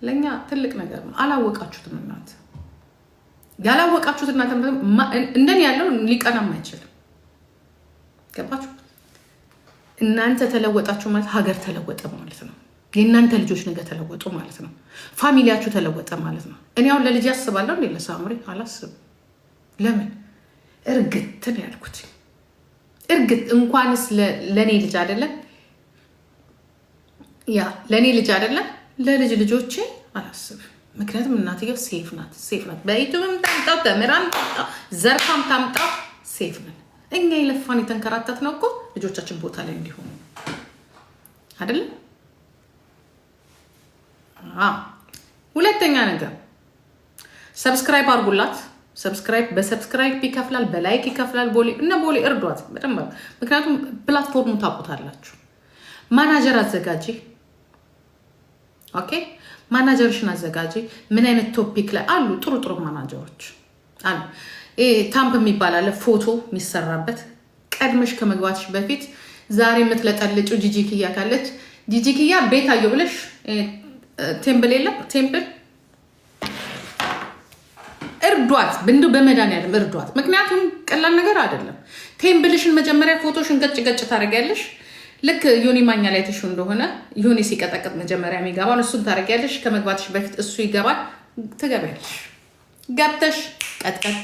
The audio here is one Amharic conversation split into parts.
ለእኛ ትልቅ ነገር ነው። አላወቃችሁትም እናንተ፣ ያላወቃችሁት እናንተ እንደኔ ያለው ሊቀናም አይችልም። ገባችሁ? እናንተ ተለወጣችሁ ማለት ሀገር ተለወጠ ማለት ነው። የእናንተ ልጆች ነገ ተለወጡ ማለት ነው። Family ያችሁ ተለወጠ ማለት ነው። እኔ አሁን ለልጅ ያስባለሁ እንዴ? ለሳምሪ አላስብም። ለምን? እርግት ነው ያልኩት። እርግት እንኳንስ ለእኔ ልጅ አይደለም፣ ያ ለእኔ ልጅ አይደለም፣ ለልጅ ልጆቼ አላስብም። ምክንያቱም እናትየው safe ናት፣ safe ናት። በ YouTube ም ታምጣው፣ ተምራም ታምጣው፣ ዘርፋም ታምጣው safe ነን። እኛ የለፋን የተንከራተት ነው እኮ ልጆቻችን ቦታ ላይ እንዲሆኑ አይደለም። ሁለተኛ ነገር subscribe አድርጉላት። Subscribe በ subscribe ይከፍላል፣ በ like ይከፍላል። ቦሌ እነ ቦሌ እርዷት በደንብ፣ ምክንያቱም platform ኡ ታውቁታላችሁ። ማናጀር አዘጋጂ። Okay፣ manager ሽን አዘጋጂ። ምን አይነት topic ላይ አሉ? ጥሩ ጥሩ ማናጀሮች አሉ። Thumb የሚባል አለ፣ ፎቶ የሚሰራበት። ቀድመሽ ከመግባትሽ በፊት ዛሬ የምትለጠልጪው ጂጂ ክያ ካለች ጂጂ ክያ ቤት አየሁ ብለሽ thumbnail የለም፣ thumbnail እርዷት፣ እንዲሁ በመድኃኒዓለም እርዷት። ምክንያቱም ቀላል ነገር አይደለም። Thumbnail ሽን መጀመሪያ ፎቶሽን ገጭ ገጭ ታደርጊያለሽ። ልክ ዮኒ ማኛ ላይ ተሹ እንደሆነ ዮኒ ሲቀጠቅጥ መጀመሪያ የሚገባውን እሱን ታደርጊያለሽ። ከመግባትሽ በፊት እሱ ይገባል፣ ትገቢያለሽ። ገብተሽ ቀጥቀጥ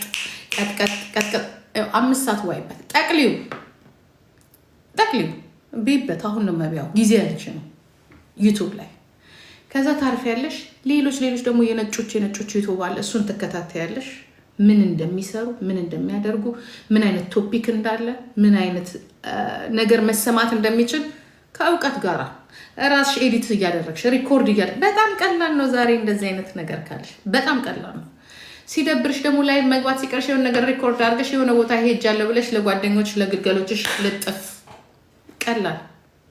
ቀጥቀጥ ቀጥቀጥ 5 ሰዓት ዋይበት፣ ጠቅሊው ጠቅሊው ቢበት። አሁን ነው መቢያው ጊዜ ያለች ነው YouTube ላይ። ከዛ ታርፊያለሽ። ሌሎች ሌሎች ደግሞ የነጮች YouTube አለ፣ እሱን ትከታተያለሽ። ምን እንደሚሰሩ፣ ምን እንደሚያደርጉ፣ ምን አይነት topic እንዳለ፣ ምን አይነት ነገር መሰማት እንደሚችል ከእውቀት ጋር ራስሽ edit እያደረግሽ record እያደረግሽ በጣም ቀላል ነው። ዛሬ እንደዚህ አይነት ነገር ካለሽ በጣም ቀላል ነው። ሲደብርሽ ደግሞ live መግባት ሲቀርሽ የሆነ ነገር record አድርገሽ የሆነ ቦታ ሄጃለሁ ብለሽ ለጓደኞች ለግልገሎችሽ ልጥፍ፣ ቀላል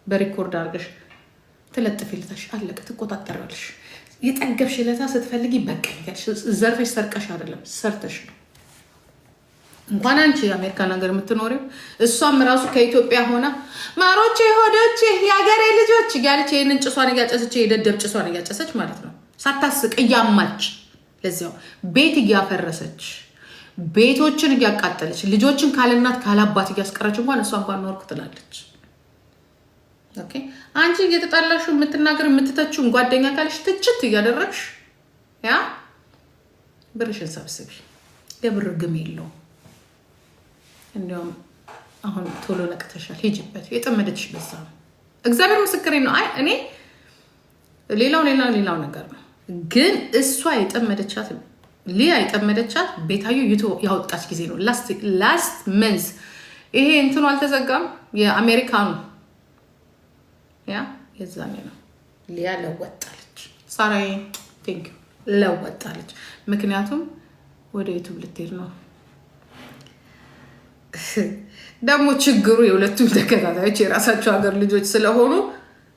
በ record አድርገሽ ትለጥፊለታሽ፣ አለቀ። ትቆጣጠሪዋለሽ። የጠገብሽ ለታ ስትፈልጊ በቃ ዘርፈሽ ሰርቀሽ አይደለም፣ ሰርተሽ ነው። እንኳን አንቺ የአሜሪካን ሀገር የምትኖሪው እሷም ራሱ ከኢትዮጵያ ሆና ማሮቼ ሆዶቼ የሀገሬ ልጆች እያለች ይህንን ጭሷን እያጨሰች፣ የደደብ ጭሷን እያጨሰች ማለት ነው። ሳታስቅ እያማች፣ ለዚያው ቤት እያፈረሰች፣ ቤቶችን እያቃጠለች፣ ልጆችን ካለእናት ካለአባት እያስቀረች እንኳን እሷ እንኳን ኖርኩ ትላለች። Okay፣ አንቺ እየተጣላሹ የምትናገር የምትተችውን ጓደኛ ካለሽ ትችት እያደረግሽ ያ ብርሽን ሰብስቢ። የብር ግም የለውም። እንዲያውም አሁን ቶሎ ነቅተሻል፣ ሂጂበት። የጠመደችሽ በዛ ነው። እግዚአብሔር ምስክሬ ነው። አይ እኔ ሌላው ሌላ ሌላው ነገር ነው፣ ግን እሷ የጠመደቻት፣ ሊያ የጠመደቻት ቤታዮ YouTube ያወጣች ጊዜ ነው። Last month ይሄ እንትኑ አልተዘጋም፣ የአሜሪካኑ ያ የዛኔ ነው። ሊያ ለወጣለች። ሳራዬ thank you፣ ለወጣለች። ምክንያቱም ወደ YouTube ልትሄድ ነው። ደግሞ ችግሩ የሁለቱም ተከታታዮች የራሳቸው ሀገር ልጆች ስለሆኑ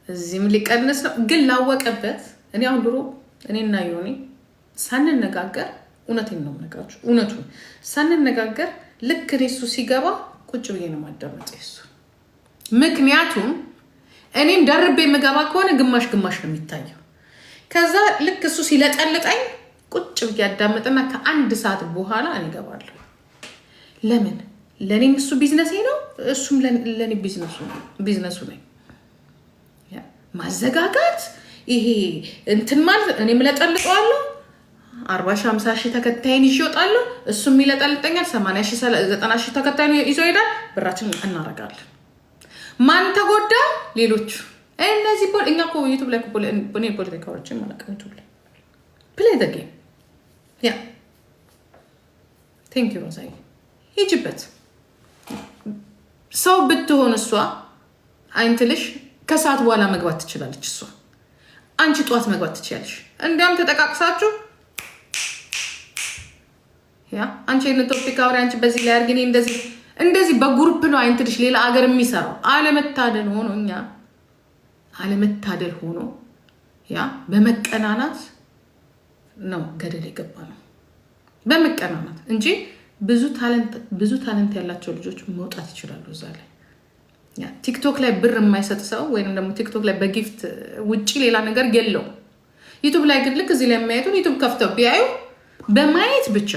እዚህም ሊቀንስ ነው። ግን ላወቀበት እኔ አሁን ድሮ እኔና ዮኒ ሳንነጋገር፣ እውነቴን ነው የምነግራችሁ፣ እውነቱን ሳንነጋገር ልክ እኔ እሱ ሲገባ ቁጭ ብዬ ነው ማዳመጥ እሱ። ምክንያቱም እኔም ደርቤ የምገባ ከሆነ ግማሽ ግማሽ ነው የሚታየው። ከዛ ልክ እሱ ሲለጠልጠኝ ቁጭ ብዬ አዳምጥና ከአንድ ሰዓት በኋላ እኔ እገባለሁ። ለምን? ለእኔም እሱ ቢዝነሴ ነው፣ እሱም ለእኔ ቢዝነሱ ነኝ። ማዘጋጋት ይሄ እንትን ማለት እኔም እለጠልጠዋለሁ፣ 40 ሺህ 50 ሺህ ተከታይን ይዤ እወጣለሁ። እሱም ይለጠልጠኛል። 80 ሺህ 90 ሺህ ተከታይን ይዞ ይሄዳል። ብራችን እናደርጋለን። ማን ተጎዳ? ሌሎቹ እነዚህ። እኛ እኮ YouTube ላይ እኔ ፖለቲካዎችን አላውቅም። YouTube ላይ play the game። Yeah, thank you ሮዛዬ፣ ሂጅበት። ሰው ብትሆን እሷ አይንትልሽ ከሰዓት በኋላ መግባት ትችላለች። እሷ አንቺ ጠዋት መግባት ትችላለሽ። እንዲያውም ተጠቃቅሳችሁ ያ አንቺ ይህንን topic አውሪ፣ አንቺ በዚህ ላይ አድርጊ፣ እኔ እንደዚህ እንደዚህ በ group ነው አይንትልሽ ሌላ አገር የሚሰራው። አለመታደል ሆኖ እኛ አለመታደል ሆኖ ያ በመቀናናት ነው ገደል የገባ ነው፣ በመቀናናት እንጂ ብዙ talent ያላቸው ልጆች መውጣት ይችላሉ እዛ ላይ። TikTok ላይ ብር የማይሰጥ ሰው ወይም ደግሞ TikTok ላይ በ gift ውጭ ሌላ ነገር የለውም። YouTube ላይ ግን ልክ እዚህ ላይ የሚያዩትን YouTube ከፍተው ቢያዩ በማየት ብቻ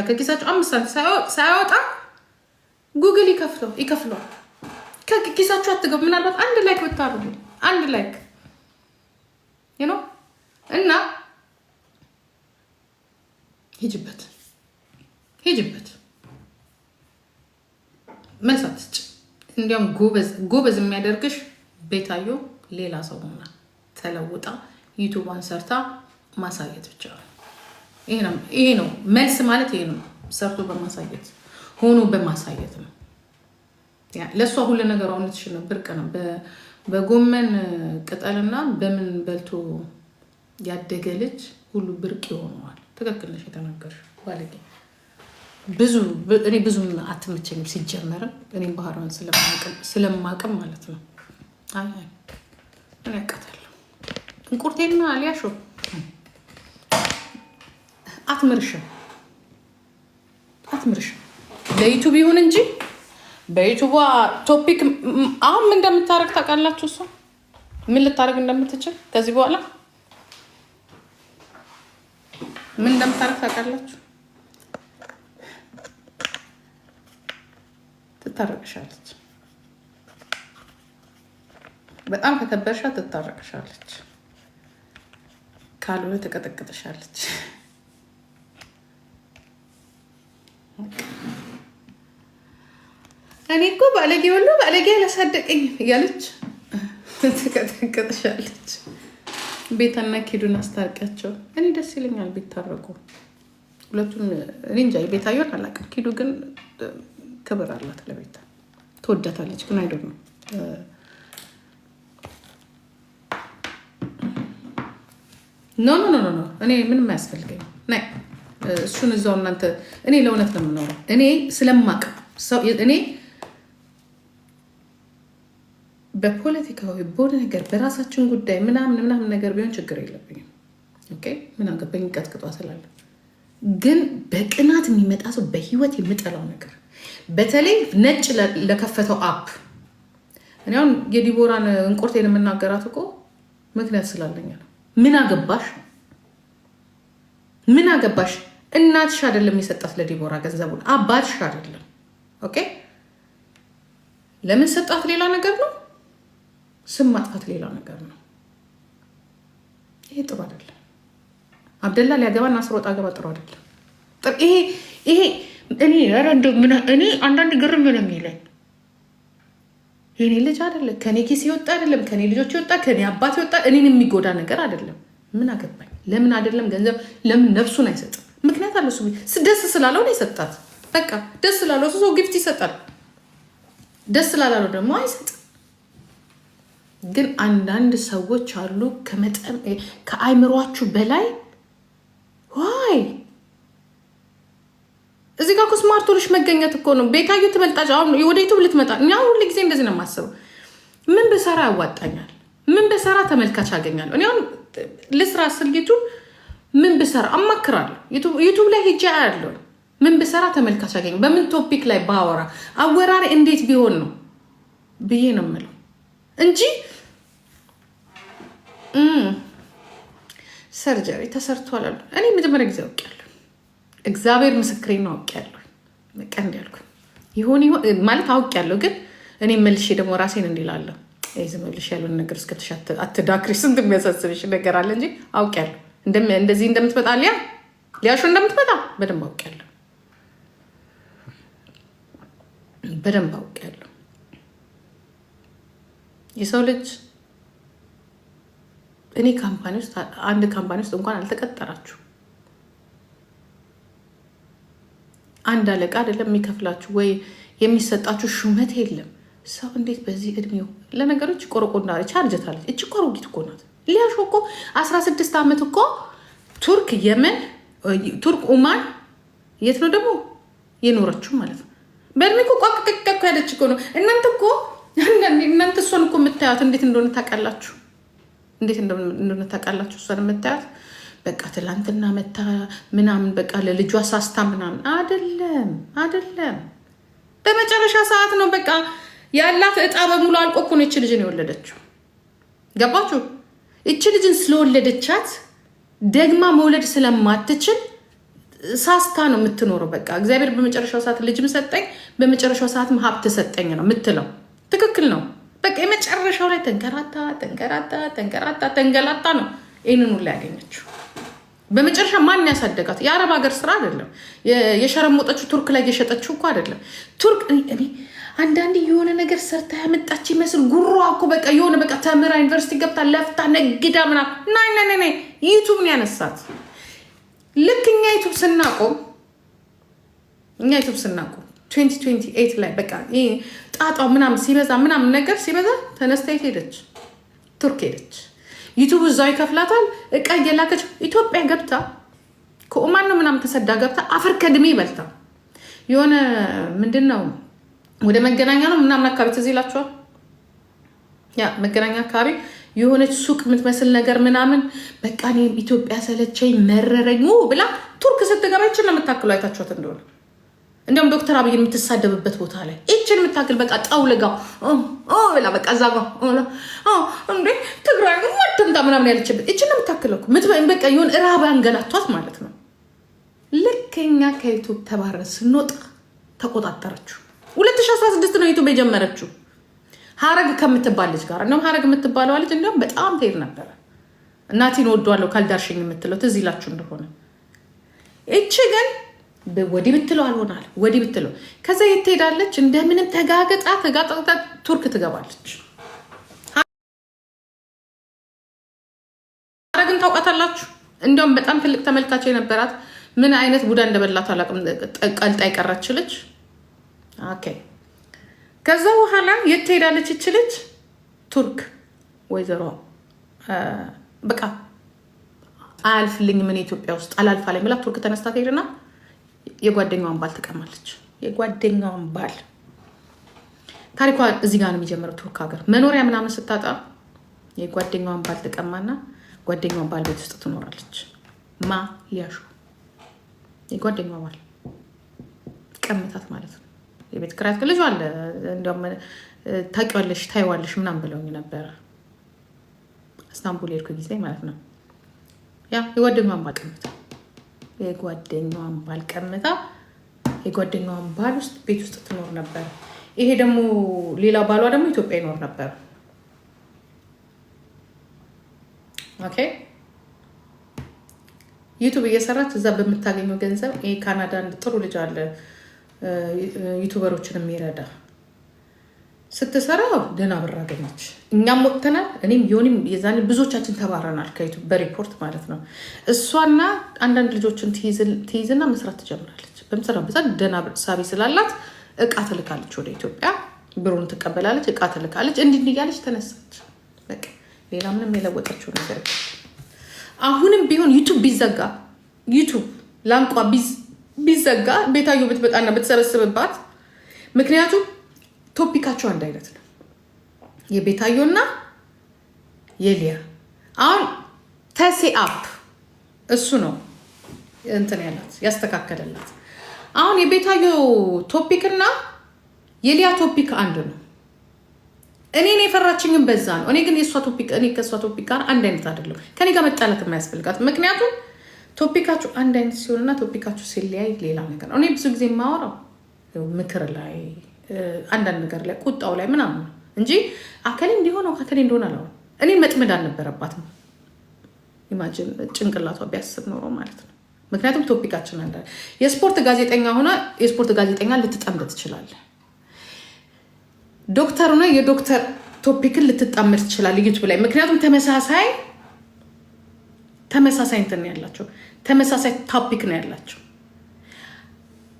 ከኪሳቸው 5 ሳንቲም ሳያወጣ ጉግል ይከፍለዋል። ከኪሳችሁ አትገቡ። ምናልባት አንድ like ብታደርጉ፣ አንድ like እና ሂጅበት ሂጅበት፣ መልስ አትስጭ። እንዲያውም ጎበዝ የሚያደርግሽ ቤታዮ ሌላ ሰው ሆና ተለውጣ YouTube ኧን ሰርታ ማሳየት ብቻ ነው። ይሄ ነው መልስ ማለት፣ ይሄ ነው። ሰርቶ በማሳየት፣ ሆኖ በማሳየት ነው። ለእሷ ሁሉ ነገር እውነትሽ ነው፣ ብርቅ ነው። በጎመን ቅጠልና በምን በልቶ ያደገ ልጅ ሁሉ ብርቅ ይሆነዋል። ትክክል ነሽ የተናገርሽው። ባለጌ ብዙ እኔ ብዙም አትመቸኝም ሲጀመርም፣ እኔም ባህሪዋን ስለማቅም ማለት ነው። አይ እኔ አውቃታለሁ። እንቁርቴና ሊያሾ አትምርሽም፣ አትምርሽም። ለ YouTube ይሁን እንጂ በ YouTube ዋ topic አሁን ምን እንደምታደርግ ታውቃላችሁ? እሷ ምን ልታደርግ እንደምትችል፣ ከዚህ በኋላ ምን እንደምታደርግ ታውቃላችሁ? ትታረቅሻለች። በጣም ከከበርሻ ትታረቅሻለች፣ ካልሆነ ትቀጠቅጥሻለች። እኔ እኮ ባለጌ ሁሉ ባለጌ አላሳደቀኝም እያለች ትቀጠቅጥሻለች። ቤታና ኪዱን አስታርቂያቸው። እኔ ደስ ይለኛል ቢታረቁ ሁለቱም። እኔ እንጃ ቤታየን አላውቅም። ኪዱ ግን ክብር አላት ለቤታ፣ ትወዳታለች። ግን አይደ ነው። No, no, no, no፣ እኔ ምንም አያስፈልገኝም። ናይ እሱን እዛው እናንተ። እኔ ለእውነት ነው የምኖረው። እኔ ስለማቅ እኔ በፖለቲካዊ በሆነ ነገር በራሳችን ጉዳይ ምናምን ምናምን ነገር ቢሆን ችግር የለብኝም። Okay፣ ምን አገባኝ ቀጥቅጧ ስላለ። ግን በቅናት የሚመጣ ሰው በህይወት የምጠላው ነገር፣ በተለይ ነጭ ለከፈተው app። እኔ አሁን የዲቦራን እንቁርቴን የምናገራት እኮ ምክንያት ስላለኝ ነው። ምን አገባሽ? ምን አገባሽ? እናትሽ አይደለም የሰጣት ለዲቦራ ገንዘቡን፣ አባትሽ አይደለም። Okay፣ ለምን ሰጣት ሌላ ነገር ነው። ስም ማጥፋት ሌላ ነገር ነው። ይሄ ጥሩ አይደለም። አብደላ ሊያገባ አስሮጣ ገባ ጥሩ አይደለም። ይሄ እኔ እኔ አንዳንድ ግርም ነው የሚለኝ። የኔ ልጅ አይደለም፣ ከኔ ኪስ የወጣ አይደለም፣ ከኔ ልጆች የወጣ፣ ከኔ አባት የወጣ፣ እኔን የሚጎዳ ነገር አይደለም። ምን አገባኝ? ለምን አይደለም ገንዘብ ለምን ነፍሱን አይሰጥም? ምክንያት አለ። እሱ ደስ ስላለው ነው የሰጣት። በቃ ደስ ስላለው ሰው gift ይሰጣል። ደስ ስላላለው ደግሞ አይሰጥም። ግን አንዳንድ ሰዎች አሉ ከመጠን ከአይምሯችሁ በላይ። Why? እዚህ ጋር እኮ smart ሆነሽ መገኘት እኮ ነው። ቤታዩ ትበልጣች። አሁን ወደ YouTube ልትመጣ። እኛ ሁል ጊዜ እንደዚህ ነው የማስበው። ምን ብሰራ ያዋጣኛል? ምን ብሰራ ተመልካች አገኛለሁ? እኔ አሁን ልስራ ስል YouTube ምን ብሰራ አማክራለሁ። YouTube ላይ ሄጄ አያለሁ። ምን ብሰራ ተመልካች አገኘ፣ በምን topic ላይ ባወራ፣ አወራሪ እንዴት ቢሆን ነው ብዬ ነው የምለው እንጂ surgery ተሰርቷል አሉ። እኔ መጀመሪያ ጊዜ አውቄያለሁ። እግዚአብሔር ምስክሬ ነው፣ አውቄያለሁ። በቃ እንዲህ ይሆን ይሆን ማለት አውቄያለሁ። ግን እኔ መልሼ ደግሞ ራሴን እንዲላለሁ ዝም ብለሽ ያለውን ነገር እስከተሽ አትዳክሪ፣ ስንት የሚያሳስብሽ ነገር አለ እንጂ አውቄያለሁ። እንደዚህ እንደምትመጣ፣ ሊያሾ እንደምትመጣ በደንብ አውቄያለሁ። በደንብ አውቄያለሁ። የሰው ልጅ እኔ company ውስጥ፣ አንድ company ውስጥ እንኳን አልተቀጠራችሁ። አንድ አለቃ አይደለም የሚከፍላችሁ ወይ የሚሰጣችሁ ሹመት የለም። ሰው እንዴት በዚህ እድሜው? ለነገሮች ቆረቆንዳ አርጅታለች። እች እኮ አሮጊት እኮ ናት። ሊያሾ እኮ 16 ዓመት እኮ ቱርክ፣ የመን፣ ቱርክ፣ ኡማን፣ የት ነው ደግሞ የኖረችው ማለት ነው። በእድሜ እኮ ቋቅቅቅ ያለች እኮ ነው። እናንተ እኮ እናንተ እሷን እኮ የምታያት እንዴት እንደሆነ ታውቃላችሁ። እንዴት እንደሆነ ታውቃላችሁ። እሷን የምታያት በቃ ትላንትና መታ ምናምን በቃ ለልጇ ሳስታ ምናምን አይደለም፣ አይደለም። በመጨረሻ ሰዓት ነው፣ በቃ ያላት እጣ በሙሉ አልቆ እኮ ነው ይች ልጅን የወለደችው። ገባችሁ? እቺ ልጅን ስለወለደቻት ደግማ መውለድ ስለማትችል ሳስታ ነው የምትኖረው። በቃ እግዚአብሔር በመጨረሻው ሰዓት ልጅም ሰጠኝ፣ በመጨረሻው ሰዓትም ሀብት ሰጠኝ ነው የምትለው። ትክክል ነው። በቃ የመጨረሻው ላይ ተንከራታ ተንከራታ ተንከራታ ተንገላታ ነው ይህንን ሁላ ያገኘችው። በመጨረሻ ማን ያሳደጋት? የአረብ ሀገር ስራ አይደለም የሸረሞጠችው፣ ቱርክ ላይ የሸጠችው እኮ አይደለም። ቱርክ እኔ አንዳንድ የሆነ ነገር ሰርታ ያመጣች ይመስል ጉሯ እኮ በቃ የሆነ በቃ ተምራ ዩኒቨርሲቲ ገብታ ለፍታ ነግዳ ምናምን ናይ ናይ ናይ YouTube ነው ያነሳት። ልክ እኛ YouTube ስናቆም 2028 ላይ በቃ ጣጣው ምናምን ሲበዛ ምናምን ነገር ሲበዛ ተነስታ የት ሄደች? ቱርክ ሄደች። YouTube እዛው ይከፍላታል። እቃ እየላከች ኢትዮጵያ ገብታ ከኦማን ነው ምናምን ተሰዳ ገብታ አፈር ከድሜ በልታ የሆነ ምንድን ነው ወደ መገናኛ ነው ምናምን አካባቢ ትዝ ይላችኋል። ያ መገናኛ አካባቢ የሆነች ሱቅ የምትመስል ነገር ምናምን በቃ እኔም ኢትዮጵያ ሰለቸኝ መረረኝ ብላ ቱርክ ስትገባ ይችን ነው የምታክለው። አይታችኋት እንደሆነ እንዲያውም ዶክተር አብይን የምትሳደብበት ቦታ ላይ ይችን የምታክል በቃ ጠውልጋ ብላ በቃ እዛ ጋ እንዴ ትግራይ ወደምታ ምናምን ያለችበት ይችን ነው የምታክለው። በቃ የሆነ እራብ አንገላቷት ማለት ነው። ልክ እኛ ከ YouTube ተባረን ስንወጣ ተቆጣጠረችው። 2016 ነው YouTube የጀመረችው ሀረግ ከምትባል ልጅ ጋር። እንደውም ሀረግ የምትባለዋ ልጅ እንዲያውም በጣም ትሄድ ነበረ። እናቴን ወዷለሁ ካልዳርሽኝ የምትለው ትዝ ይላችሁ እንደሆነ። እቺ ግን ወዲህ ብትለው አልሆናል፣ ወዲህ ብትለው ከዛ የት ትሄዳለች? እንደምንም ተጋግጣ ተጋጥጣ ቱርክ ትገባለች። ሀረግን ታውቃታላችሁ። እንዲያውም በጣም ትልቅ ተመልካች የነበራት ምን አይነት ቡዳ እንደበላት አላውቅም። ቀልጣ የቀረች ልጅ። Okay፣ ከዛ በኋላ የት ትሄዳለች ይች ልጅ? ቱርክ። ወይዘሮ በቃ አያልፍልኝም እኔ ኢትዮጵያ ውስጥ አላልፋ ላይ ብላ ቱርክ ተነስታ ትሄድና የጓደኛዋን ባል ትቀማለች። የጓደኛዋን ባል። ታሪኳ እዚህ ጋር ነው የሚጀምረው። ቱርክ ሀገር መኖሪያ ምናምን ስታጣ የጓደኛዋን ባል ትቀማና ጓደኛዋን ባል ቤት ውስጥ ትኖራለች። ማ ሊያሹ የጓደኛዋ ባል ቀምታት ማለት ነው። የቤት ኪራይ ልጇ አለ፣ እንዲያውም ታውቂዋለሽ፣ ታይዋለሽ ምናምን ብለውኝ ነበረ እስታንቡል የሄድኩ ጊዜ ማለት ነው። ያ የጓደኛዋን ባል ቀምታ፣ የጓደኛዋን ባል ቀምታ የጓደኛዋን ባል ውስጥ ቤት ውስጥ ትኖር ነበር። ይሄ ደግሞ ሌላ ባሏ ደግሞ ኢትዮጵያ ይኖር ነበር። Okay፣ YouTube እየሰራች እዛ በምታገኘው ገንዘብ፣ ይሄ ካናዳ አንድ ጥሩ ልጅ አለ YouTuber ኦችን የሚረዳ፣ ስትሰራ ደህና ብር አገኘች። እኛም ወጥተናል። እኔም ዮኒም የዛኔ ብዙዎቻችን ተባረናል ከ YouTube በ ሪፖርት ማለት ነው። እሷና አንዳንድ ልጆችን ትይዝና መስራት ትጀምራለች። በምትሰራበት ሰዓት ደህና ሳቢ ስላላት እቃ ትልካለች ወደ ኢትዮጵያ፣ ብሩን ትቀበላለች፣ እቃ ትልካለች። እንዲህ እያለች ተነሳች። በቃ ሌላ ምንም የለወጠችው ነገር፣ አሁንም ቢሆን YouTube ቢዘጋ፣ YouTube ላንቋ ቢዘጋ፣ ቤታዮ ብትመጣና ብትሰበስብባት፣ ምክንያቱም topic ኣቸው አንድ አይነት ነው። የቤታዮና የሊያ አሁን ተሴ አፕ እሱ ነው እንትን ያላት ያስተካከለላት። አሁን የቤታዮ topic እና የሊያ topic አንድ ነው። እኔን የፈራችኝም በዛ ነው። እኔ ግን የእሷ topic እኔ ከእሷ topic ጋር አንድ አይነት አይደለም። ከኔ ጋር መጣላት የማያስፈልጋት፣ ምክንያቱም topic ኣችሁ አንድ አይነት ሲሆንና topic ኣችሁ ሲለያይ ሌላ ነገር ነው። እኔ ብዙ ጊዜ የማወራው ምክር ላይ፣ አንዳንድ ነገር ላይ፣ ቁጣው ላይ ምናምን ነው እንጂ አከሌ እንዲሆነው ከከሌ እንደሆነ አላወራም። እኔን መጥመድ አልነበረባትም። Imagine ጭንቅላቷ ቢያስብ ኖሮ ማለት ነው። ምክንያቱም topic ኣችን አንድ። የስፖርት ጋዜጠኛ ሆነ የስፖርት ጋዜጠኛ ልትጠምድ ትችላለህ። ዶክተር ሆነ የዶክተር topic ን ልትጣመድ ትችላለህ YouTube ላይ፣ ምክንያቱም ተመሳሳይ እንትን ነው ያላቸው፣ ተመሳሳይ topic ነው ያላቸው።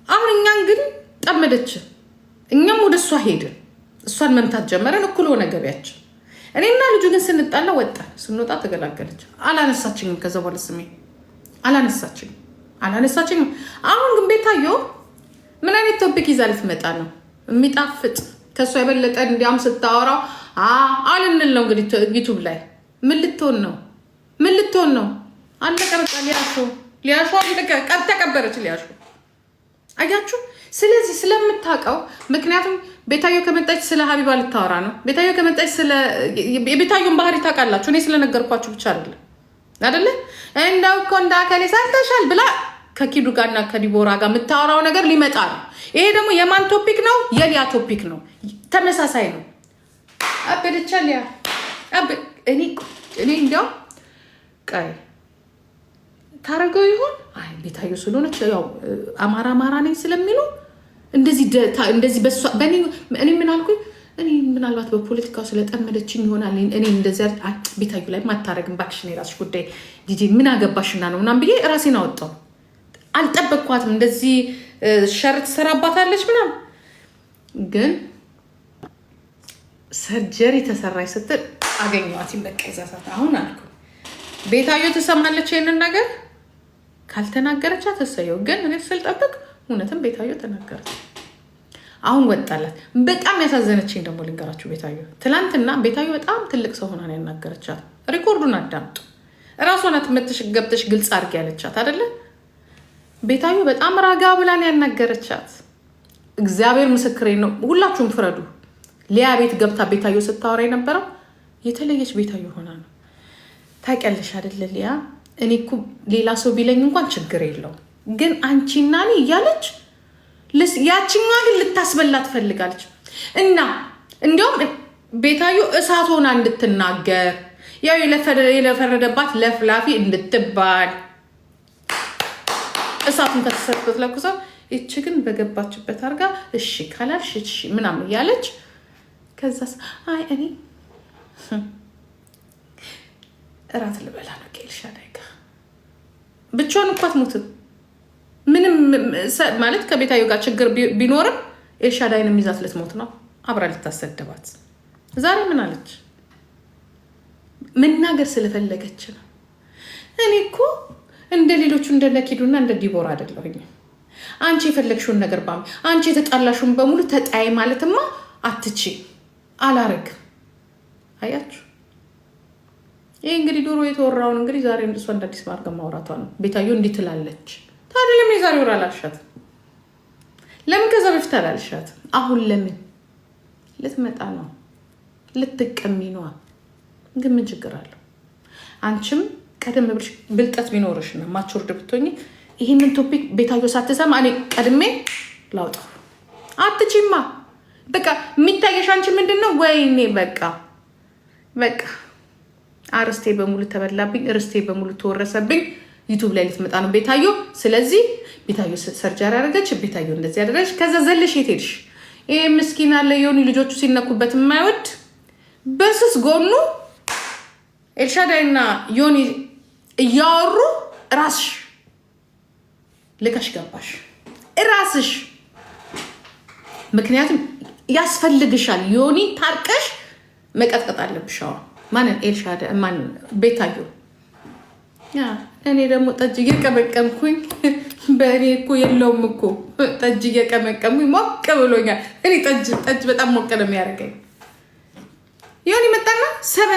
አሁን እኛን ግን ጠመደች፣ እኛም ወደ እሷ ሄድን፣ እሷን መምታት ጀመረን። እኩል ሆነ ገቢያችን። እኔና ልጁ ግን ስንጣላ ወጣ፣ ስንወጣ ተገላገለች። አላነሳችኝም። ከዛ በኋላ ስሜ አላነሳችኝም፣ አላነሳችኝም። አሁን ግን ቤታዮ ምን አይነት topic ይዛ ልትመጣ ነው? የሚጣፍጥ ከእሷ የበለጠ እንዲያም ስታወራው አልንል ነው እንግዲህ YouTube ላይ። ምን ልትሆን ነው? ምን ልትሆን ነው? አለቀ በቃ። ሊያሾ ሊያሾ አለቀ። ተቀበረች። ሊያሾ አያችሁ። ስለዚህ ስለምታውቀው፣ ምክንያቱም ቤታዮ ከመጣች ስለ ሀቢባ ልታወራ ነው። ቤታዮ ከመጣች ስለ የቤታዮን ባህሪ ታውቃላችሁ። እኔ ስለነገርኳችሁ ብቻ አይደለም፣ አይደለ? እንደው እኮ እንደ አከሌ ሰርተሻል ብላ ከኪዱ ጋርና ከዲቦራ ጋር የምታወራው ነገር ሊመጣ ነው። ይሄ ደግሞ የማን topic ነው? የሊያ topic ነው። ተመሳሳይ ነው። አበደቻ ሊያ። እኔ እንዲያው ቀይ ታረገው ይሆን? አይ፣ ቤታዮ ስለሆነች ያው አማራ አማራ ነኝ ስለሚሉ እንደዚህ እንደዚህ እኔ ምን አልኩኝ? እኔ ምናልባት በፖለቲካው ስለጠመደችኝ ይሆናል። እኔ እንደዚያ ቤታዩ ላይ ማታረግም፣ እባክሽ የራስሽ ጉዳይ ጂጂ፣ ምን አገባሽና ነው ምናምን ብዬ ራሴን አወጣው። አልጠበቅኳትም። እንደዚህ ሸር ትሰራባታለች ምናምን፣ ግን surgery ተሰራች ስትል አገኘኋት። በቃ የዛ ሰዓት አሁን አልኩ ቤታዮ ትሰማለች ይሄንን ነገር፣ ካልተናገረች አትሰየው። ግን እኔ ስልጠብቅ እውነትም ቤታዮ ተናገረች። አሁን ወጣላት። በጣም ያሳዘነችኝ ደግሞ ልንገራችሁ፣ ቤታዮ ትላንትና ቤታዮ በጣም ትልቅ ሰው ሆና ነው ያናገረቻት። Record ኡን አዳምጡ። እራሷ ናት መተሽ ገብተሽ ግልጽ አድርጊ ያለቻት፣ አይደለ? ቤታዮ በጣም ራጋ ብላን ያናገረቻት። እግዚአብሔር ምስክሬ ነው። ሁላችሁም ፍረዱ። ሊያ ቤት ገብታ ቤታዮ ስታወራ የነበረው የተለየች ቤታዮ ሆና ነው። ታውቂያለሽ አይደለ ሊያ፣ እኔ እኮ ሌላ ሰው ቢለኝ እንኳን ችግር የለውም፣ ግን አንቺና እኔ እያለች ያችኛዋ ግን ልታስበላ ትፈልጋለች። እና እንዲያውም ቤታዮ እሳት ሆና እንድትናገር፣ ያው የለፈረደባት ለፍላፊ እንድትባል እሳቱን ከተሰጥቶት ለኩሰው፣ ይቺ ግን በገባችበት አድርጋ እሺ ካላልሽ እሺ ምናምን እያለች፣ ከዛስ አይ እኔ እራት ልበላ ነው ከኤልሻዳይ ጋር። ብቻዋን እኮ አትሞትም። ምንም ማለት ከቤታዮ ጋር ችግር ቢኖርም ኤልሻዳይን የሚዛት ልትሞት ነው። አብራ ልታሰደባት። ዛሬ ምን አለች? መናገር ስለፈለገች ነው። እኔ እኮ እንደ ሌሎቹ እንደ ነኪዱና እንደ ዲቦራ አይደለሁኝ። አንቺ የፈለግሽውን ነገር ባ አንቺ የተጣላሽውን በሙሉ ተጣይ ማለትማ አትቺ አላረግም። አያችሁ፣ ይህ እንግዲህ ድሮ የተወራውን እንግዲህ ዛሬ እሷ እንደ አዲስ ማድረግ ማውራቷ ነው። ቤታዮ እንዲህ ትላለች። ታዲያ ለምን የዛሬ ወር አላልሻትም? ለምን ከዛ በፊት አላልሻትም? አሁን ለምን ልትመጣ ነው? ልትቀሚ ነዋ። ግን ምን ችግር አለው? አንቺም ቀደም ብለሽ ብልጠት ቢኖርሽ ነው matured ብትሆኚ ይህንን topic ቤታዮ ሳትሰማ እኔ ቀድሜ ላውጣው። አትችማ። በቃ የሚታየሽ አንቺ ምንድን ነው? ወይኔ በቃ አርስቴ በሙሉ ተበላብኝ፣ ርስቴ በሙሉ ተወረሰብኝ። YouTube ላይ ልትመጣ ነው ቤታዮ። ስለዚህ ቤታዮ surgery ያደረገች፣ ቤታዮ እንደዚህ ያደረገች፣ ከዛ ዘለሽ የት ሄድሽ? ይሄ ምስኪን አለ የሆኑ ልጆቹ ሲነኩበት የማይወድ በስስ ጎኑ ኤልሻዳይና ዮኒ እያወሩ ራስሽ ልከሽ ገባሽ ራስሽ። ምክንያቱም ያስፈልግሻል። ዮኒ ታርቀሽ መቀጥቀጥ አለብሽ። አሁን ማንን? ኤልሻዳይ ማን? ቤታዮ። እኔ ደግሞ ጠጅ እየቀመቀምኩኝ፣ በእኔ እኮ የለውም እኮ፣ ጠጅ እየቀመቀምኩኝ ሞቅ ብሎኛል። እኔ ጠጅ ጠጅ በጣም ሞቅ ነው የሚያደርገኝ። ዮኒ መጣና ሰበን